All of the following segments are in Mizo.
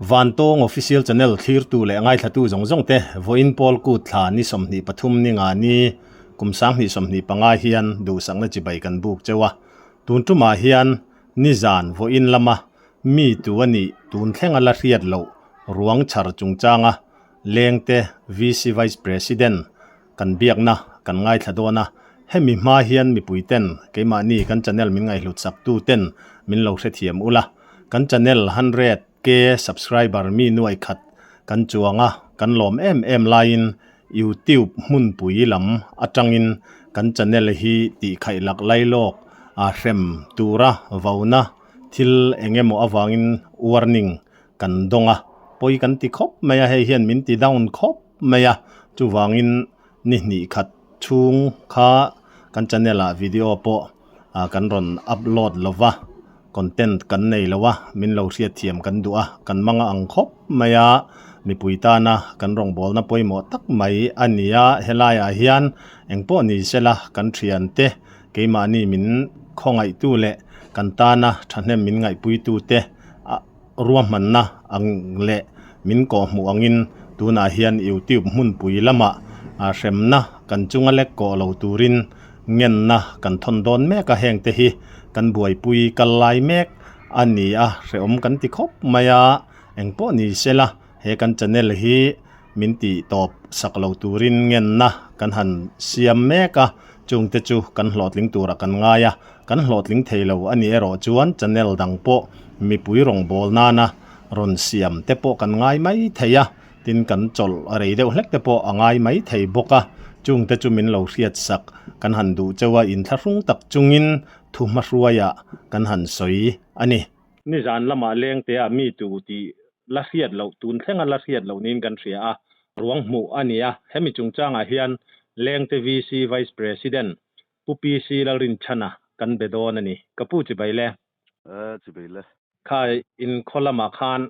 Vantawng Official Channel thlirtu leh ngaithlatu zawng zawng te vawiin Paul Kut thla ni 23 ni nga ni kum 2025 hian duhsakna chibai kan buk cheu a. Tun tumah hian nizan vawiin lama mi tu a nih tun thlenga la hriat loh ruang chhar chungchanga Lengte VC Vice President kan biakna kan ngaithla dawn a, hemi hma hian mipui ten keimahni kan channel min ngaihhlut sak tu ten min lo hrethiam ula, kan channel 100K subscriber mi nuai khat kan chuang a, kan lawm em em laiin YouTube hmunpui lam atangin kan channel hi tihkhaih lak lailawk a hrem tura vauna thil eng emaw avangin warning kan dawng a, pawi kan ti khawp mai a, hei hian min ti down khawp mai a, chuvangin ni hnih khat chhung kha kan channel ah video pawh kan rawn upload lo va, content kan nei lo a, min lo hriatthiam kan duh a, kan mang a ang khawp mai a, mipui tana kan rawngbawlna pawimawh tak mai a ni a, helaiah hian engpawh ni sela kan thiante keimahni min khawngaihtu leh kan tana thahnem min ngaihpuitute a ruahmanna ang leh min kawhhmuh angin tunah hian YouTube hmunpui lamah hremna kan chunga lek kawh lo turin ngenna kan thawn dawn mek a, hengte hi kan buaipui kal lai mek a ni a, hrehawm kan ti khawp mai a, engpawh ni sela he kan channel hi min tih tawp sak lo turin ngenna kan han siam mek a, chungte chu kan hlawhtling turah kan ngai a, kan hlawhtling thei lo a nih erawh chuan channel dang pawh mipui rawngbâwl nana rawn siam te pawh kan ngai mai thei a, tin kan chawlh rei deuh hlek te pawh a ngai mai thei bawk a, chungte chu min lo hriat sak kan han duh cheu a, inthlahrung tak chungin thu hmahruaiah kan han sawi a ni. Nizan lamah lengtea mi tu tih la hriat loh, tun thlenga la hriat loh niin kan hria a, ruang hmuh a ni a. Hemi chungchangah hian Lengte VC Vice President Pu PC Lalrinchhana kan be dawn a ni. Ka pu chibai le. Eh, chibai le. Kha in khaw lamah khan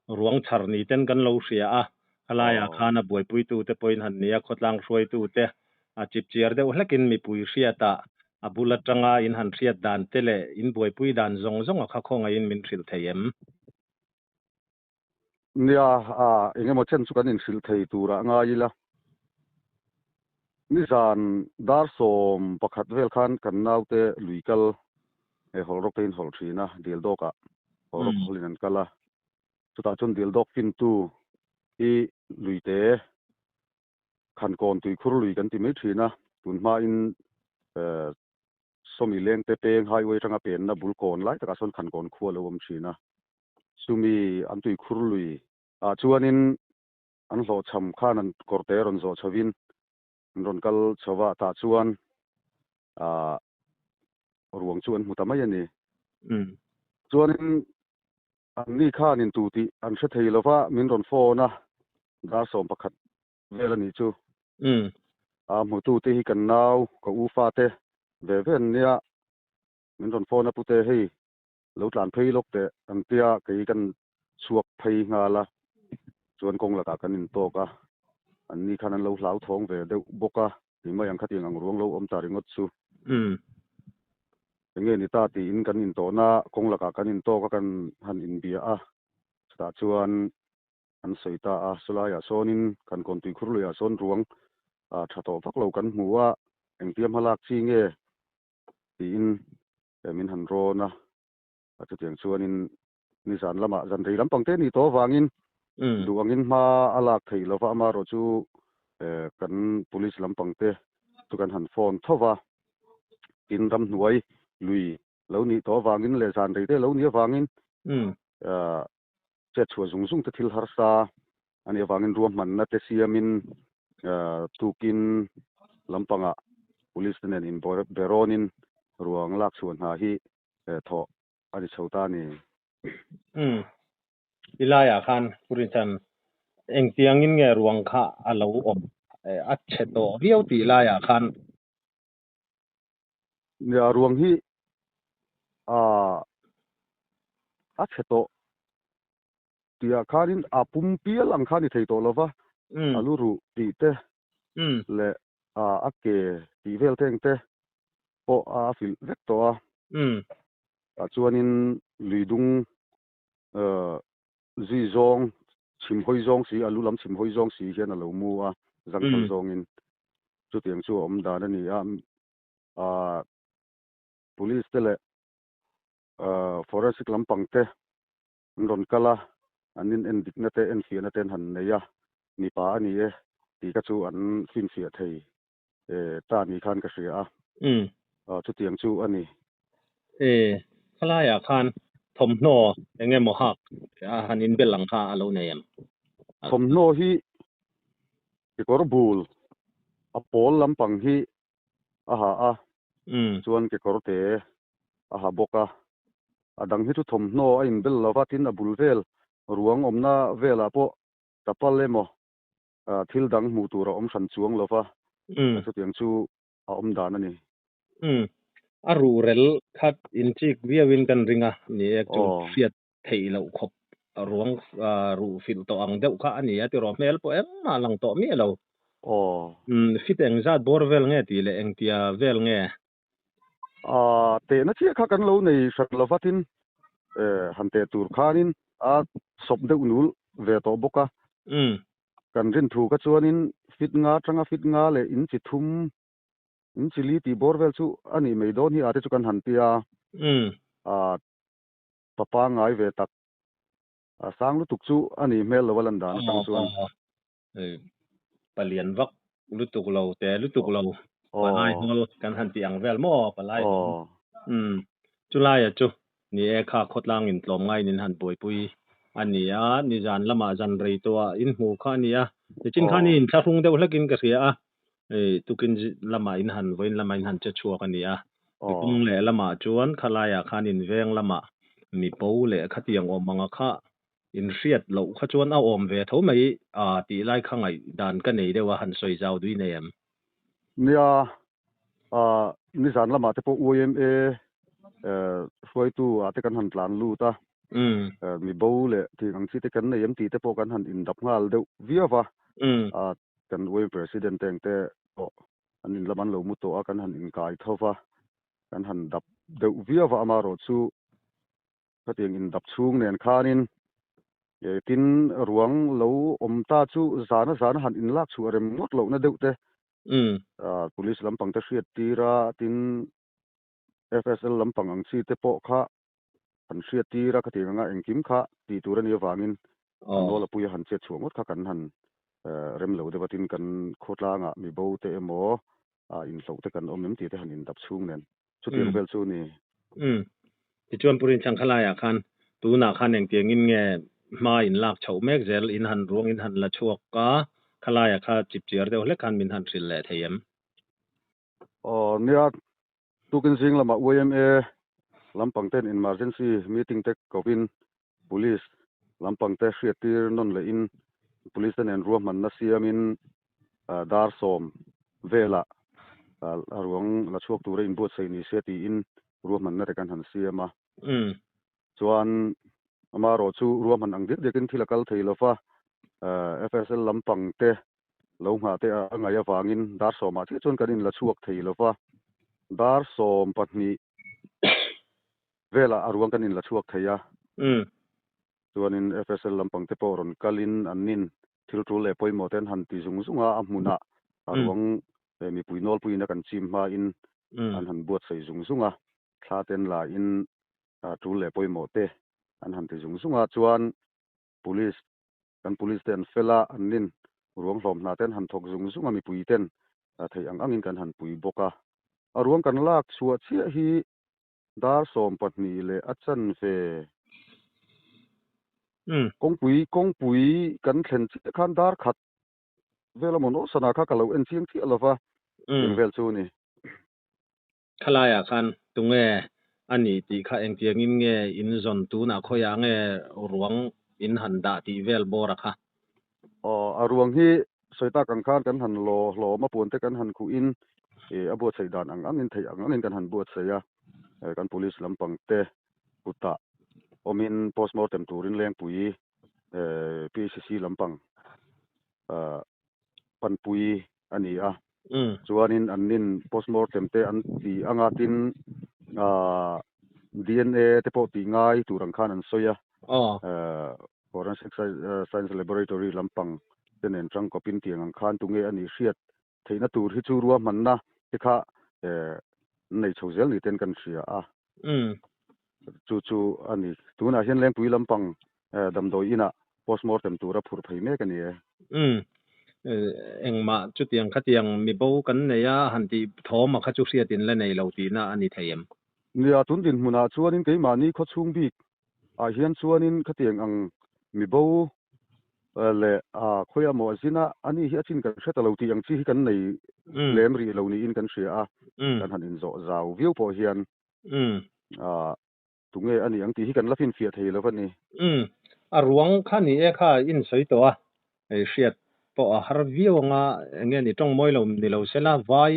ruang chhar ni ten kan lo hria a, khalaiah khan a buaipuitute pawhin han nia, khawtlang hruaitute a chipchiar deuh hlekin mipui hriatah a bul atanga in han hriat dan te leh in buaipui dan zawng zawng a kha khawngaihin min hrilh thei em? Nia, a engemaw chen chu kan inhrilh thei turah ngai ila. Nizan dar 11 vel khan kan naute lui kal he hawlh rawk te in hawlh thin a, dil dawkah hawlh rawk hawlhin an kal a. Chutah chuan dil dawk fintu hi luite Khankawn tuikhur lui kan ti mai thin a, tun hmain sawmi lengte peng highway atanga penna bul kawn lai takah sawn Khankawn khua a lo awm thin a. Chumi an tuikhur lui ah chuanin an hlawhchham khan an kawrte rawn zawh chhovin an rawn kal chho va, tah chuan ah ruang chu an hmu ta mai a ni. Chuanin Anni khanin tu tih an hre thei lova, min rawn phone a, dar 11 vel a nih chu. A hmutute hi kan nau, ka u fate ve ve an nia, min rawn phone a pute hei lo tlan phei lawk teh an tia, kei kan chhuak phei nghal a, chuan kawng lakah kan intawk a, anni khan an lo hlauthawng ve deuh bawk a. Ti mai ang khatiang ang ruang lo awm ta ringawt chu. Enge ni ta tiin kan intawhna kawng lakah kan intawk a kan han inbia a, chutah chuan an sawi ta a, sawlaiah sawnin kan kawntui khur luiah sawn ruang tha tawh vak lo kan hmu a, engtia hma lak chi nge tiin min han rawn a, chutiang chuanin nizan lamah zan rei lampang te ni tawh avangin duh angin hma a lak theih lova amaherawh chu kan police lampang te chu kan han phone tho va, tin ramhnuai lui lo nih tawh avangin leh zan rei te lo nih avangin chet chhuah zung zung te thil harsa a nih avangin ruahmanna te siamin tukin lampangah police te nen inberawnin ruang lak chhuah hna hi thawh a ni chho ta a ni. Umm. I laiah khan Purinchhan engtiangin nge ruang kha a lo awm a chhe tawh viau tih laiah khan. Nia ruang hi a chhe tawh tihah khanin a pum pial ang kha a ni thei tawh lo va, a lu ruh tih te leh a ke tih vel te engte pawh a filh vek tawh a. Tah chuanin lui dung. Zui zawng, chhim hawi zawng si, a lu lam chhim hawi zawng si hian a lo mu a, zangthal zawngin. Chutiang chu a awm dan a ni a, aah Police te leh aah Forensic lampang te an rawn kal a, an in en dikna te enfiahna te an han nei a, mipa a ni e tih kha chu an finfiah thei ta ni khan ka hria a, chutiang chu a ni. E, khalaiah khan thawmhnaw eng emaw hak a han inbel ang kha a lo nei em? Thawmhnaw hi kekawr bul a pawl lampang hi a ha a, chuan kekawr te a ha bawk a. A dang hi chu thawmhnaw a inbel lova, tin a bul vel ruang awmna velah pawh chapal emaw thil dang hmuh tur a awm hran chuang lo va, chutiang chu a awm dan a ni. Umm, a ruhrel khat inchik viauin kan ring a, ni e chu hriat theih loh khawp ruang ruh filh tawh ang deuh kha a ni a tiraw hmel pawh engmah lang tawh miah lo. Umm, fit engzat bawr vel nge tih leh engtia vel nge? Tehna chiah kha kan lo nei hran lo va tin han teh tur khanin a sawp deuh nul ve tawh bawk a. Kan rin thu kha chuanin fit nga atanga fit nga leh inchi thum inchi li tih bawr vel chu a nih mai dawn hi a te chu kan han ti a. Pa pangngai ve tak a sang lutuk chu a nih hmel lo a lan dan atang chuan. Palian vak lutuk lo te lutuk lo palai hawl kan han tih ang vel maw palai hawl umm chulaia chu ni e kha khawtlang in tlawm ngaiin in han buaipui a ni a nizan lamah zan rei tawhah in hmu kha a ni a nichin khan i inthlahrung deuh hlekin ka hria a hei tukin lamah in han vawiin lamah in han che chhuak a ni a kawng leh lamah chuan khalaiah khan in veng lamah mipo leh khatiang awm anga kha Inhriat loh kha chuan a awm ve tho mai a tih lai kha ngaihdan ka nei deuh a, han sawi zau dui nei em? Nia, nizan lamah te pawh YMA hruaitu ah te kan han tlan lut a, mi bo leh tih ang chi te kan nei em tih te pawh kan han indap nghal deuh viau va, kan YMA President te engte pawh an inlam an lo mu tawh a, kan han inkai tho va, kan han dap deuh viau va, amaherawhchu Khatiang indap chhung nen khanin tin ruang lo awm ta chu zana zana han inlak chhuah rem ngawt lohna deuh te Police lampang te hriat tir a, tin FSL lampang ang chi te pawh kha han hriat tir a, khatiang anga engkim kha tih tur a nih avangin a nawl a puia han chet chhuah ngawt kha kan han rem lo deuh a, tin kan khawtlangah mibo te emaw inhloh te kan awm em tih te han indap chhung nen chutiang vel chu ni. Umm. Tichuan Pu Rinchang khalaiah khan tunah khan engtiangin nge hma in lak chhoh mek zel in han ruang in han la chhuak a, khalaiah kha chipchiar deuh hlek khan min han hrilh leh thei em? Aw nia, tukin zing lamah YMA lampang ten emergency meeting te kovin Police lampang te hriattir nawn lehin Police te nen ruahmanna siamin dar sawm velah a ruang la chhuak tura inbuatsaih ni se tiin ruahmanna te kan han siam a. Chuan amaherawh chu ruahman ang diak diakin thil a kal thei lo va, FSL lampang te lo nghah te a ngaih avangin dar sawmah chiah chuan kan inla chhuak thei lo va, dar 12 Velah a ruang kan inla chhuak thei a. Chuanin FSL lampang te pawh rawn kalin an nin thil tul leh pawimawh te an han ti zung zung a, a hmunah a ruang mipui nawlpuiin a kan chim hmain an han buatsaih zung zung a, thla ten lain tul leh pawimawh te an han ti zung zung a, chuan Police kan Police te an fel a, an nin ruang hlawm hna te an han thawk zung zung a, mipui ten theih ang angin kan han pui bawk a. A ruang kan lak chhuah chiah hi Dar 12 leh a chanve. Kawngpui kawngpui kan thlen chiah khan dar khat vel amaw nawh sana kha ka lo en chiang chiah lova eng vel chu ni. Khalaiah khan tunge a nih tih kha engtiangin nge in zawn tunah khawiah nge ruang in han dah tih vel bawr a kha. Aw a ruang hi sawi tak ang khan kan han law hlawm a puan te kan han khuh in ih a buatsaih dan ang angin theih ang angin kan han buatsaih a, kan police lampang te kutah awmin postmortem turin Lengpui PCC lampang panpui a ni a, chuanin an nin postmortem te an ti anga tin DNA te pawh tih ngai tur ang khan an sawi a. Forensic Science Laboratory lampang te nen tangkawpin tiang ang khan tunge a nih hriat theihna tur hi chu ruahmanna te kha an nei chho zel ni ten kan hria a. Chu chu a ni. Tunah hian Lengpui lampang damdawi inah postmortem tura phurh phei mek a ni e. Engmah chutiang khatiang mibo kan nei a han tih thawm a kha chu hriat in la nei lo tihna a ni thei em? Nia, tun dinhmunah chuanin keimahni khawchhung bik ah hian chuanin khatiang ang mibo leh khawi a maw a zin a, ani hi a chin kan hre ta lo tih ang chi hi kan nei lem rih lo niin kan hria a, kan han inzawh zau viau pawh hian tunge a nih ang tih hi kan la finfiah thei lo a ni. A ruang kha ni e kha in sawi tawh a, hei hriat pawh a har viau anga enge ni tawng mawi lo ni lo sela vai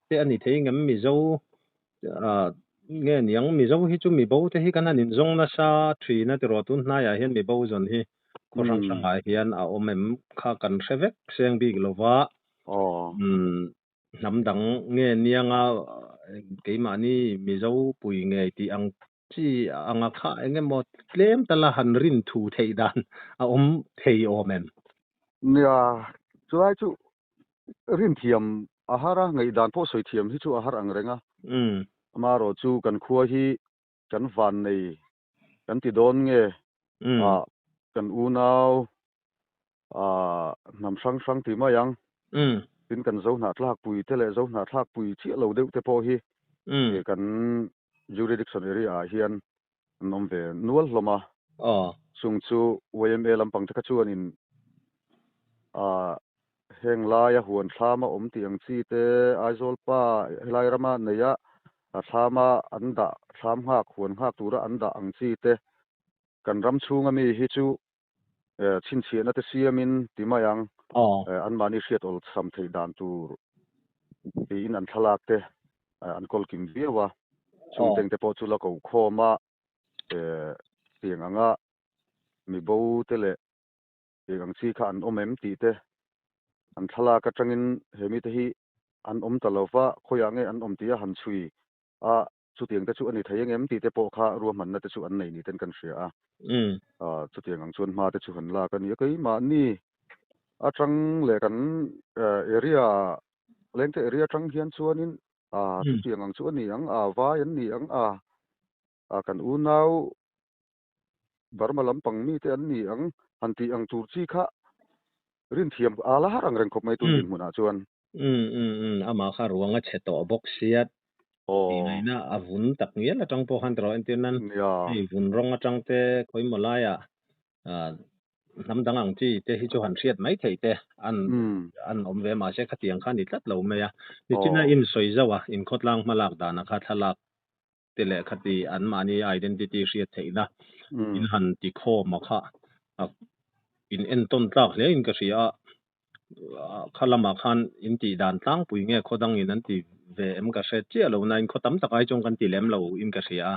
te a ni thei ngem Mizo nge niang Mizo hi chu mibo te hi kan han inzawng nasa thin a tiraw tun hnaiah hian mibo zawn hi khaw hrang hrangah hian a awm em kha kan hre vek seng bik lova hnam dang nge nianga keimahni Mizo pui ngei tih ang chi anga kha engemaw tlem tala han rin thu theih dan a awm thei awm em? Nia, chulai chu rin thiam a har a, ngaihdan pawh sawi thiam hi chu a har ang reng a. Amaherawh chu kan khua hi kan van nei kan ti dawn nge ah kan unau ah hnam hrang hrang ti mai ang. Tin kan zo hnahthlak pui te leh zo hnahthlak pui chiah lo deuh te pawh hi kan jurisdiction area ah hian an awm ve nual hlawm a. Chung chu YMA lampang te kha chuanin ah heng laia huan thlama awm tih ang chi te Aizawl pa helai rama neia a thlama an dah thlam nghak huan nghak tura an dah ang chi te kan ram chhunga mi hi chu chhinchhiahna te siamin ti mai ang anmahni hriat awlsam theih dan tur tiin an thlalak te an kawl kim viau a chhungteng te pawh chu la ko khawm a tiang anga mibo te leh Eng ang chi kha an awm em tih te an thlalak atangin he mite hi an awm ta lo va, khawiah nge an awm tih a han chhui a, chutiang te chu a ni thei engem tih te pawh kha ruahmanna te chu an nei ni ten kan hria a. Chutiang ang chuan hma te chu han lak a ni a, keimahni atang leh kan area lengte area atang hian chuanin chutiang ang chu a ni ang a, vai an ni ang a, kan unau Burma lampang mite an ni ang han tih ang tur chi kha rinthiam a la har ang reng khawp mai tun dinhmunah chuan. Umm umm umm amah kha ruang a chhe tawh bawk sia tih ngaihna a vun tak ngial atang pawh khan tiraw entir nan hei vun rawng atang te khawimaw laiah hnam dang ang chi te hi chu han hriat mai theih te an an awm ve mahse khatiang kha a ni tlat lo mai a. Nichina insawi zauh a inkhawtlang hmalak dana kha thlalak te leh khati anmahni identity hriat theihna in han ti khawm a kha in entawn tlak hle in ka hria a, kha lamah khan in tih dan tlangpui nge khaw dang in an ti ve em ka hre chiah lo na in khaw tam tak ai chuan kan ti lem lo in ka hria a,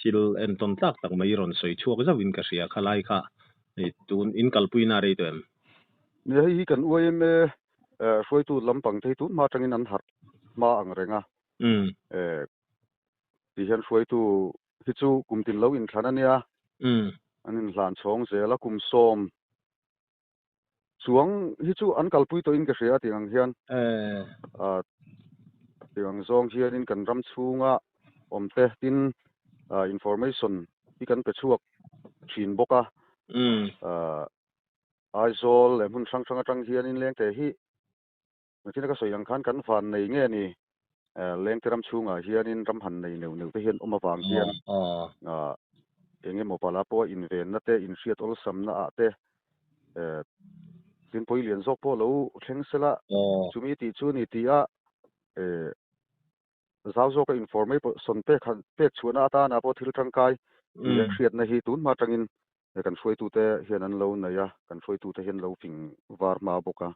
thil entawn tlak tak mai rawn sawi chhuak zauh in ka hria khalai kha tun in kalpui na rei tawh em? Nia hei hi kan YMA hruaitu lampang te hi tun hma atangin an harh hma ang reng a. Ti hian hruaitu hi chu kum tin lo inthlan a nia. An inhlan chhawng zel a, kum sawm chuang hi chu an kalpui tawhin ka hria tih ang hian. Tih ang zawng hianin kan ram chhunga awm te tin information hi kan pe chhuak thin bawk a. Aizawl leh hmun hrang hrang atang hianin lengte hi Nakin a ka sawi ang khan kan van nei nge ni Lengte ram chhungah hianin ram han nei neuh neuh te hian awm avang hian eng emaw pala pawha invenna te, inhriat awlsamna ah te tin pawi lian zawk pawh lo thleng sela chumi tih chu ni tih a zau zawka information pek han pek chhuahna atana pawh thil tangkai tih a hriatna hi tun hma atangin kan hruaitute hian an lo nei a, kan hruaitute hian lo fing var hma bawk a.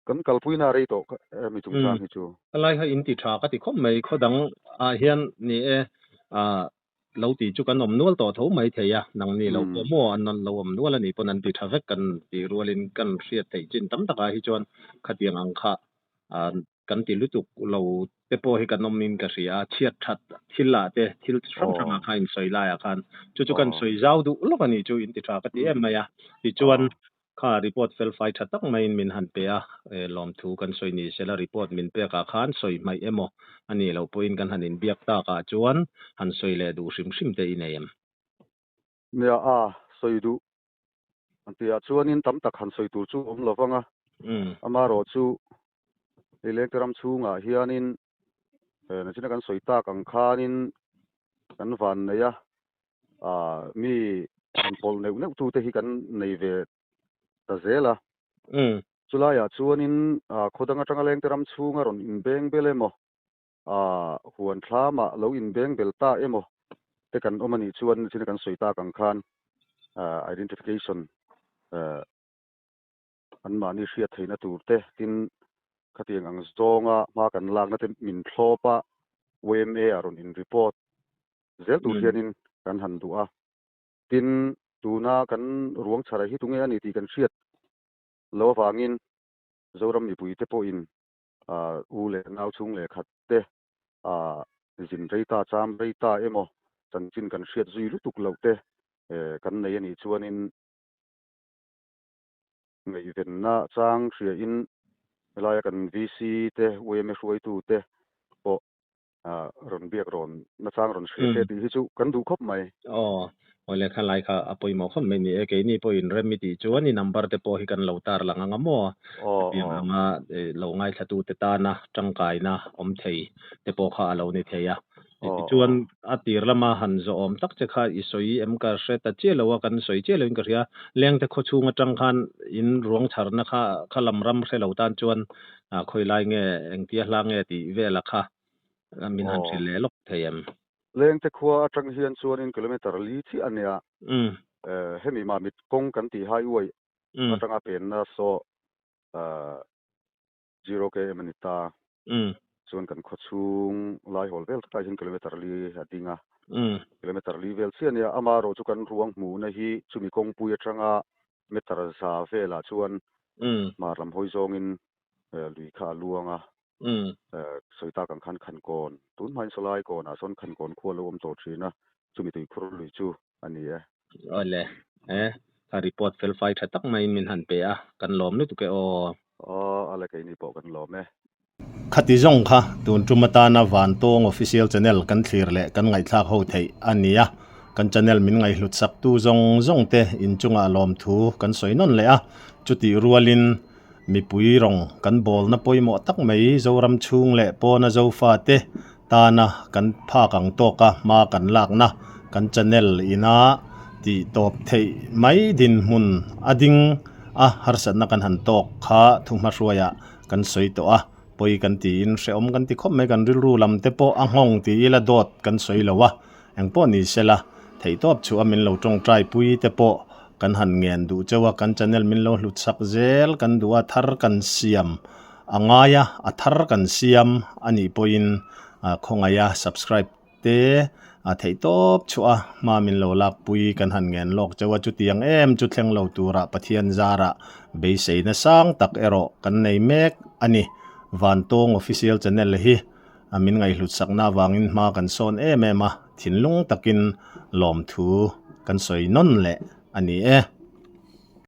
Kan kalpuina a rei tawh mi chungchang hi chu. Helai kha in ti tha ka ti khawp mai, khaw dang ah hian ni e lo ti chu kan awm nual tawh tho mai thei a, nang ni lo pawh maw an lo awm nual a nih pawn an ti tha vek kan tih rualin kan hriat theih chin tam takah hi chuan khatiang ang kha. kan ti lutuk lo te pawh hi kan awmin ka hria a, chhiat that thil ah te thil chi hrang hrang ah khan in sawi lai ah khan chu chu kan sawi zau duh lawk a nih chu in ti tha ka ti em mai a. Tichuan kha report fel fai tha tak maiin min han pe a, lawmthu kan sawi ni sela report min pek ah khan sawi hmaih emaw a nih loh pawhin kan han inbiak tak ah chuan han sawi leh duh hrim hrim te i nei em? Nia a sawi duh An tihah chuanin tam tak han sawi tur chu awm lo vang a, amaherawh chu hei lengte ram chhungah hianin nachina kan sawi tak ang khanin kan van nei a, mi han pawlh neuh neuh tute hi kan nei ve ta zel a. Chulaiah chuanin khaw dang atanga lengte ram chhunga rawn inbeng bel emaw, huan thlamah lo inbeng bel ta emaw te kan awm a nih chuan nachina kan sawi tak ang khan identification anmahni hriat theihna tur te tin khatiang ang zawnga hma kan lakna te min thlawp a YMA ah rawn in report zel tur hianin kan han duh a. Tin, tuna kan ruang chhara hi tunge a ni tih kan hriat lo avangin Zoram mipuite pawhin U leh nau chhung leh khat te zin rei ta, cham rei ta emaw chanchin kan hriat zui lutuk loh te kan nei a nih chuanin ngaihvenna chang hriain helaia kan VC te, UMA hruaitu te pawh rawn biak rawn nachang rawn hria se tih hi chu kan duh khawp mai. Aw, awle kha lai kha a pawimawh khawp mai ni e, keini pawhin rem i tih chuan i number te pawh hi kan lo tar lang ang a maw? Hetiang anga lo ngaithlatute tana tangkaina awm thei te pawh kha a lo ni thei a. Tichuan a tir lama han zawhawm tak che kha i sawi em ka hre ta chiah lo a, kan sawi chiah loin ka hria. Lengte khawchhung atang khan in ruang chharna kha kha lam ram hre lo tan chuan khawi lai nge engtia hla nge tih vela kha min han hrilh leh lawk thei em? Lengte khua atang hian chuanin kilometer li chiah a nia. Hemi Mamit kawng kan tih highway atanga penna saw zero km a ni ta. Chuan kan khaw chhung lai hawl vel takah hian kilometer li a ding a. Kilometer li vel chiah a nia. Amaherawh chu kan ruang hmuhna hi chumi kawngpui atanga meter za velah chuan hmar lam hawi zawngin lui kha a luang a. Sawi tak ang khan Khankawn, tun hmain Sawlai kawnah sawn Khankawn khua lo awm tawh thin a, chumi tuikhur lui chu a ni e. Awle, e, ka report fel fai tha tak maiin min han pe a, kan lawm lutuk e aw. Aw, ale keini pawh kan lawm e. Khati zawng kha tun tum atana Vantawng Official Channel kan thlir leh kan ngaihthlak ho theih a ni a, kan channel min ngaihhlut sak tu zawng zawng te inchungah lawmthu kan sawi nawn leh a, chutih rualin mipui rawng kan bawlna pawimawh tak mai Zoram chhung leh pawna Zofate tana kan phak ang tawka hma kan lakna kan channel ina tih tawp theih mai dinhmun a ding a harsatna kan han tawk kha thuhmahruaiah kan sawi tawh a, pawi kan tiin hrehawm kan ti khawp mai, kan rilru lam te pawh a nghawng ti ila dawt kan sawi lo a, engpawh ni sela theihtawp chhuah a min lo tawngtai pui te pawh kan han ngen duh cheu a, kan channel min lo hlut chak zel kan duh a, thar kan siam a ngai a, a thar kan siam a nih pawhin khawngaih a subscribe te a theihtawp chhuah a hma min lo lakpui kan han ngen lawk cheu a, chutiang em chu thleng lo tura Pathian zarah beisei nasang tak erawh kan nei mek a ni. Vantawng Official Channel hi min ngaihhlut sakna avangin hma kan sawn em em a, thinlung takin lawmthu kan sawi nawn leh a ni e.